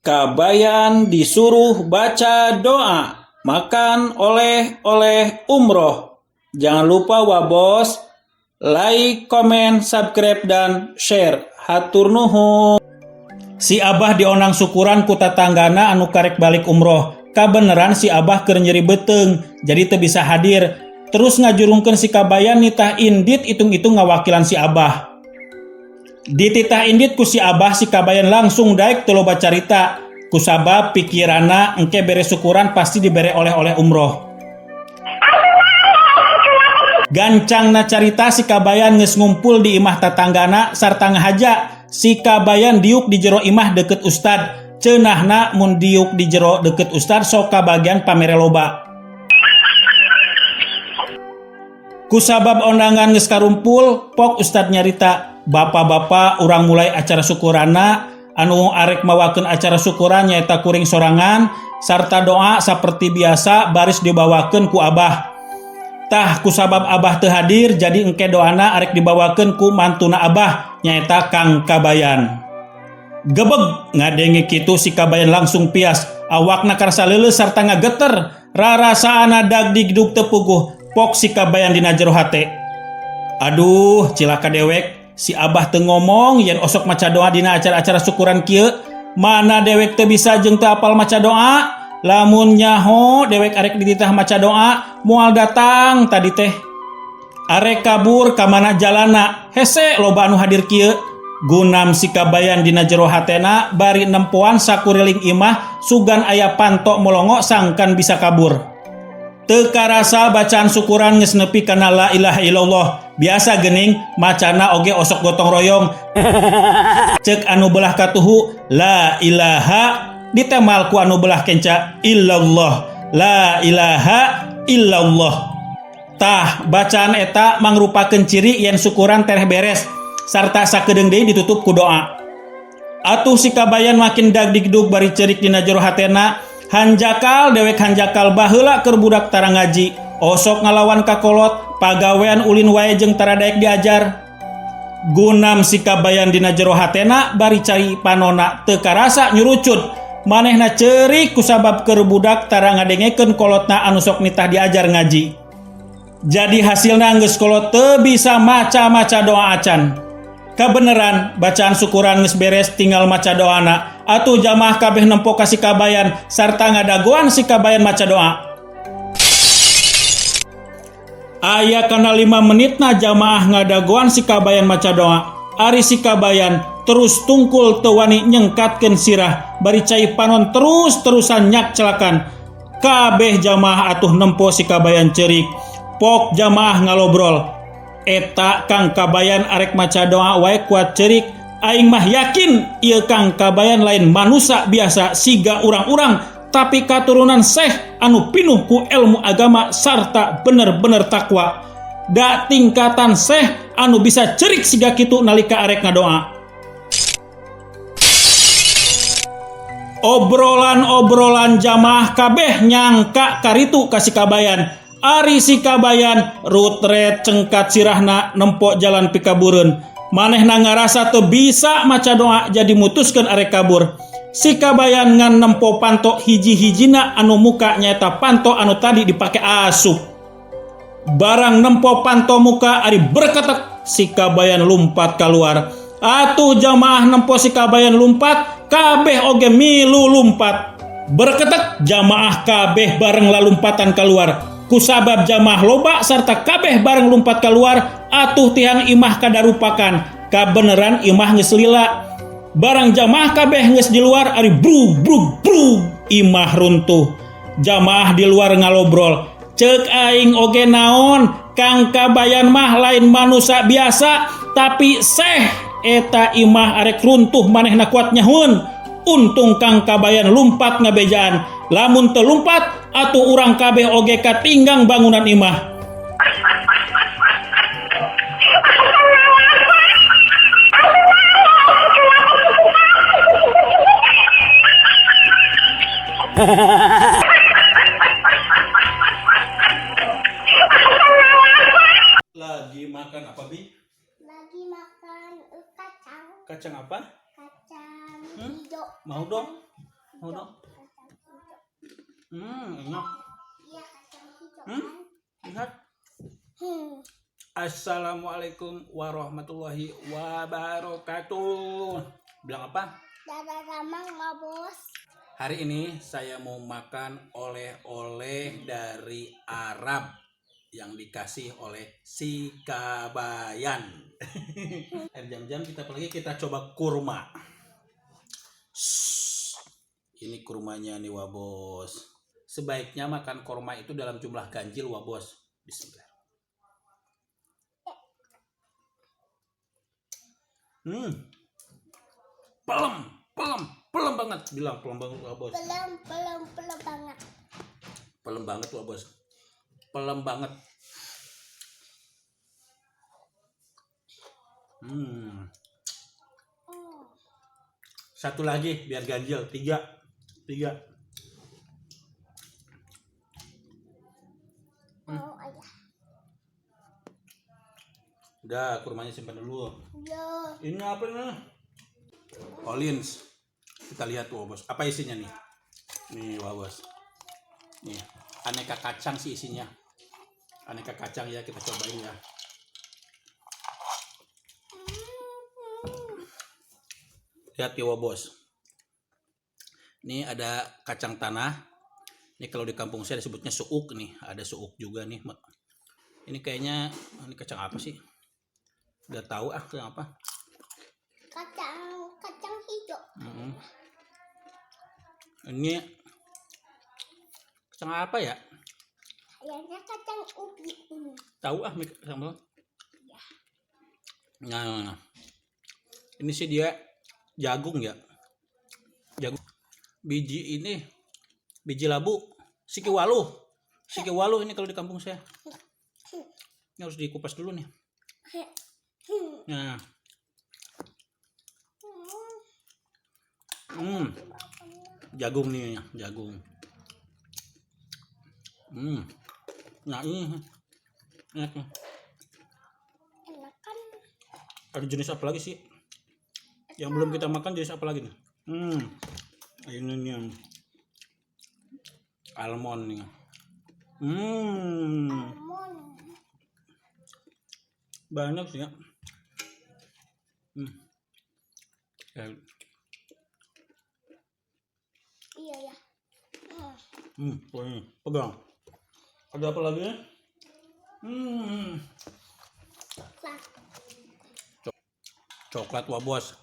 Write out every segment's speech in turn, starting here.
Kabayan disuruh baca doa, makan oleh-oleh umroh. Jangan lupa wabos, like, comment, subscribe, dan share. Hatur nuhun. Si Abah diondang syukuran ku tatanggana anu karek balik umroh. Kabeneran si Abah keur nyeri beuteung, jadi teu bisa hadir. Terus ngajurungkeun si Kabayan nitah indit itung-itung ngawakilan si Abah. Dititah indit ku si Abah, si Kabayan langsung daek teu loba carita. Kusabab pikiranna engke bere syukuran pasti dibere oleh-oleh umroh. Gancangna carita si Kabayan geus ngumpul di imah tatanggana sarta ngahaja. Si Kabayan diuk di jero imah deket ustad. Ceunahna mun diuk di jero deket ustad sok kabagian pamere loba. Kusabab ondangan geus karumpul, pok ustad nyarita, "Bapak-bapak, urang mulai acara syukuranna. Anu arek mawakeun acara syukuran nyaeta kuring sorangan sarta doa saperti biasa baris dibawakeun ku Abah. Tah, kusabab Abah teu hadir, jadi engke doana arek dibawakeun ku mantuna Abah, nyaeta Kang Kabayan." Gebeg ngadenge kitu si Kabayan langsung pias, awakna karasa leuleus sarta ngageter, rarasaana dagdigdug teu puguh. Pok si Kabayan dina jero hate. "Aduh, cilaka dewek, si Abah teu ngomong yen osok maca doa dina acara-acara syukuran kieu, mana dewek teu bisa jeung teu apal maca doa. Lamun nyaho dewek arek dititah maca doa, moal datang tadi teh. Arek kabur ka mana jalana, hese loba anu hadir kieu." Gunam si Kabayan dina jero hatena bari nempoan sakuriling imah sugan aya panto molongo sangkan bisa kabur. Teu karasa bacaan syukuran geus nepi kana la ilaha illallah. Biasa geuning macana oge osok gotong royong. Ceuk anu belah katuhu la ilaha, ditemal ku anu belah kenca illallah, la ilaha illallah. Tah, bacaan eta mangrupakeun ciri yen syukuran tereh beres sarta sakedeung deui ditutup ku doa. Atuh si Kabayan makin dagdigdug bari ceurik dina jero hatena, "Hanjakal dewek, hanjakal, baheula keur budak tara ngaji, osok ngalawan ka kolot, pagawean ulin wae jeung tara daek diajar." Gunam si Kabayan dina jero hatena bari cai panona teu karasa nyurucut. Manehna ceurik kusabab keur budak tara ngadengekeun kolotna anu sok nitah diajar ngaji. Jadi hasilna geus kolot teu bisa maca-maca doa acan. Kabeneran bacaan syukuran geus beres, tinggal maca doana. Atuh jamaah kabeh nempo ka si Kabayan sarta ngadagoan si Kabayan maca doa. Aya kana 5 menitna jamaah ngadagoan si Kabayan maca doa. Ari si Kabayan terus tungkul teu wani nyengkatkeun sirah bari cai panon terus-terusan nyakclakan. Kabeh jamaah atuh nempo si Kabayan ceurik. Pok jamaah ngalobrol. "Eta Kang Kabayan arek maca doa wae kuat ceurik. Aing mah yakin ieu Kang Kabayan lain manusia biasa siga urang-urang, tapi katurunan syekh anu pinuh ku ilmu agama sarta bener-bener takwa. Da tingkatan syekh anu bisa ceurik siga kitu nalika arek ngadoa." Obrolan-obrolan jamaah kabeh nyangka karitu ka si Kabayan. Ari si Kabayan rutret cengkat sirahna nempo jalan pikabureun. Manehna ngarasa teu bisa maca doa, jadi mutuskeun arek kabur. Si Kabayan ngan nempo panto hiji-hijina anu muka, nyaeta panto anu tadi dipake asup. Barang nempo panto muka, ari berketek si Kabayan lumpat keluar. Atuh jamaah nempo si Kabayan lumpat, kabeh oge milu lumpat. Berketek jamaah kabeh bareng lalumpatan keluar. Kusabab jamaah loba sarta kabeh bareng lumpat keluar, atuh tiang imah kadarupakan. Kabeneran imah geus lila. Barang jamaah kabeh geus di luar, ari brug brug brug imah runtuh. Jamaah di luar ngalobrol. "Ceuk aing oge naon, Kang Kabayan mah lain manusia biasa, tapi seh. Eta imah arek runtuh manehna kuat nyahun. Untung Kang Kabayan lumpat ngabejaan. Lamun teu lumpat, atuh urang kabeh oge katinggang bangunan imah." Lagi makan apa, Bi? Lagi makan kacang. Kacang apa? Kacang hijau. Mau dong? hijau. Udah. Kacang hijau. Enak. Iya, kacang hijau kan. Lihat. Assalamualaikum warahmatullahi wabarakatuh. Bilang apa? Dadah ramang ma bos. Hari ini saya mau makan oleh-oleh dari Arab yang dikasih oleh si Kabayan. Air jam-jam kita apalagi kita coba kurma. Shhh. Ini kurmanya nih wabos. Sebaiknya makan kurma itu dalam jumlah ganjil wabos. Bismillah. Pelem, pelem, pelem banget. Bilang pelem banget wabos. Pelem, pelem, pelem banget. Pelem banget wabos. Pelem banget. Satu lagi biar ganjil. Tiga. Tiga. Mau ayah. Udah, kurmanya simpan dulu. Yo. Ini apa nih? Collins. Kita lihat tuh, bos. Apa isinya nih? Nih, wah, bos. Nih, aneka kacang sih isinya. Aneka kacang ya, kita cobain ya. Lihat ya, wah, bos. Ini ada kacang tanah. Ini kalau di kampung saya disebutnya suuk nih. Ada suuk juga nih. Ini kayaknya ini kacang apa sih? Gak tahu ah kacang apa. Kacang hijau. Ini kacang apa ya? Kayaknya kacang ubi ini. Tahu ah kacang apa? Ya. Nah, ini sih dia jagung ya. Jagung. Biji ini biji labu, siki waluh. Siki waluh ini kalau di kampung saya. Ini harus dikupas dulu nih. Nah. Jagung nih, jagung. Nah, ini enak nih. Enak kan? Ada jenis apa lagi sih? Yang belum kita makan jenis apa lagi nih? Ini nih yang almond nih. Almond. Banyak sih ya. Ya. Iya ya. Pokoknya pegang. Ada apa lagi? Coklat. Coklat wabos.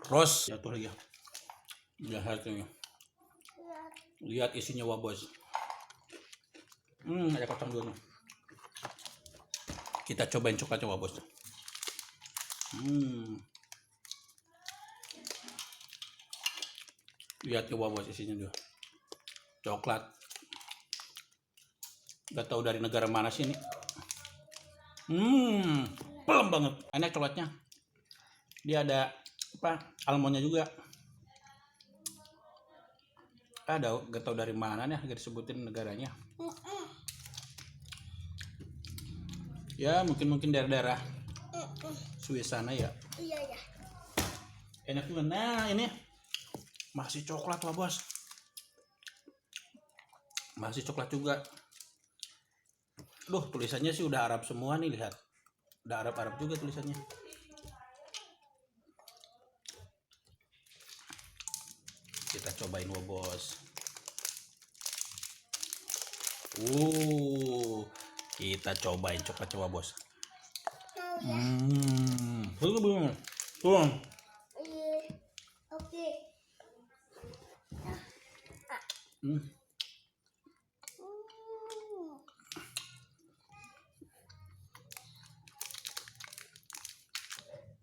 Ros. Jatuh lagi ya. Jahat ini. Lihat isinya wabos. Ada kacang dulu. Kita cobain coklatnya wabos. Lihat ya wabos isinya tuh. Coklat. Gak tahu dari negara mana sih ini. Pelem banget. Enak coklatnya. Dia ada apa? Almondnya juga. Ada, gak tahu dari mana nih, gak disebutin negaranya. Ya, mungkin daerah-daerah Swiss sana ya. Iya ya. Enak juga. Nah, ini masih coklat lah, bos. Masih coklat juga. Duh, tulisannya sih udah Arab semua nih, lihat. Udah Arab-Arab juga tulisannya. Kita cobain, wah, bos. Kita cobain coklat coba, bos. Mau ya? Belum, belum. Tuh. Iya. Oke.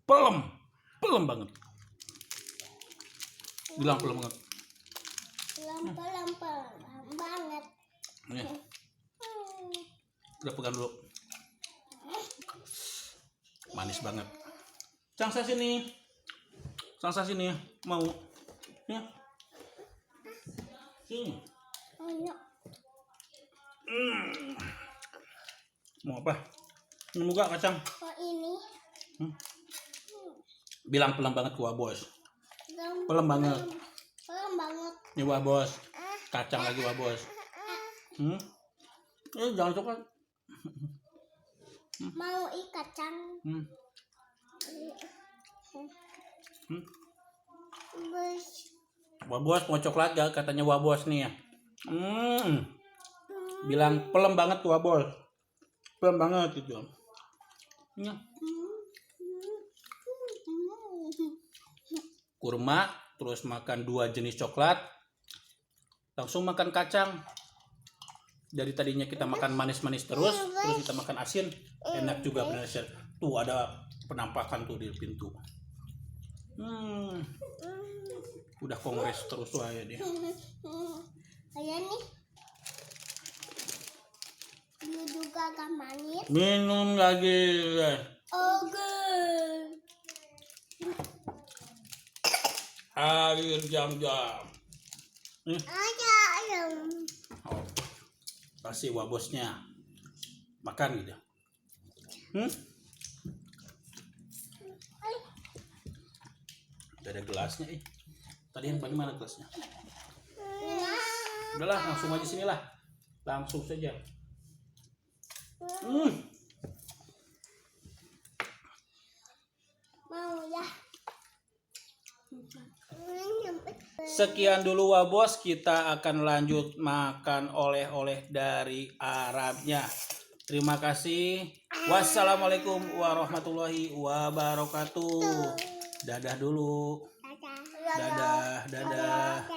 Pelem, pelem banget. Bilang pelem banget. Pelem, pelem, pelem banget. Nih. Udah pegang dulu. Manis banget. Cangsa sini. Cangsa sini mau. Ya. Sini. Enak. Mau apa? Nemu gak kacang? Mau ini. Bilang pelem banget kuah, bos. Pelem, Pelem banget. Pelem banget. Ini Wah Bos. Kacang lagi, Wah Bos. Eh, jangan coklat. Mau i kacang. Bos. Wah Bos mau coklat gak, katanya Wah Bos nih ya. Bilang pelem banget tuh Wah Bos. Pelem banget gitu. Ya. Kurma, terus makan dua jenis coklat, langsung makan kacang. Dari tadinya kita makan manis-manis terus, terus kita makan asin, enak juga benar. Tuh ada penampakan tuh di pintu. Udah kongres terus wah ya dia. Kayak nih. Dia juga agak manis. Minum lagi. Oke. Air jam-jam. Nih. Ada ayam. Oh. Kasih Wabosnya. Makan gitu. Udah ada gelasnya ih. Tadi yang bagaimana gelasnya? Udahlah, langsung aja sinilah. Langsung saja. Mau ya. Sekian dulu Wabos, kita akan lanjut makan oleh-oleh dari Arabnya. Terima kasih. Wassalamualaikum warahmatullahi wabarakatuh. Dadah dulu. Dadah. Dadah, dadah.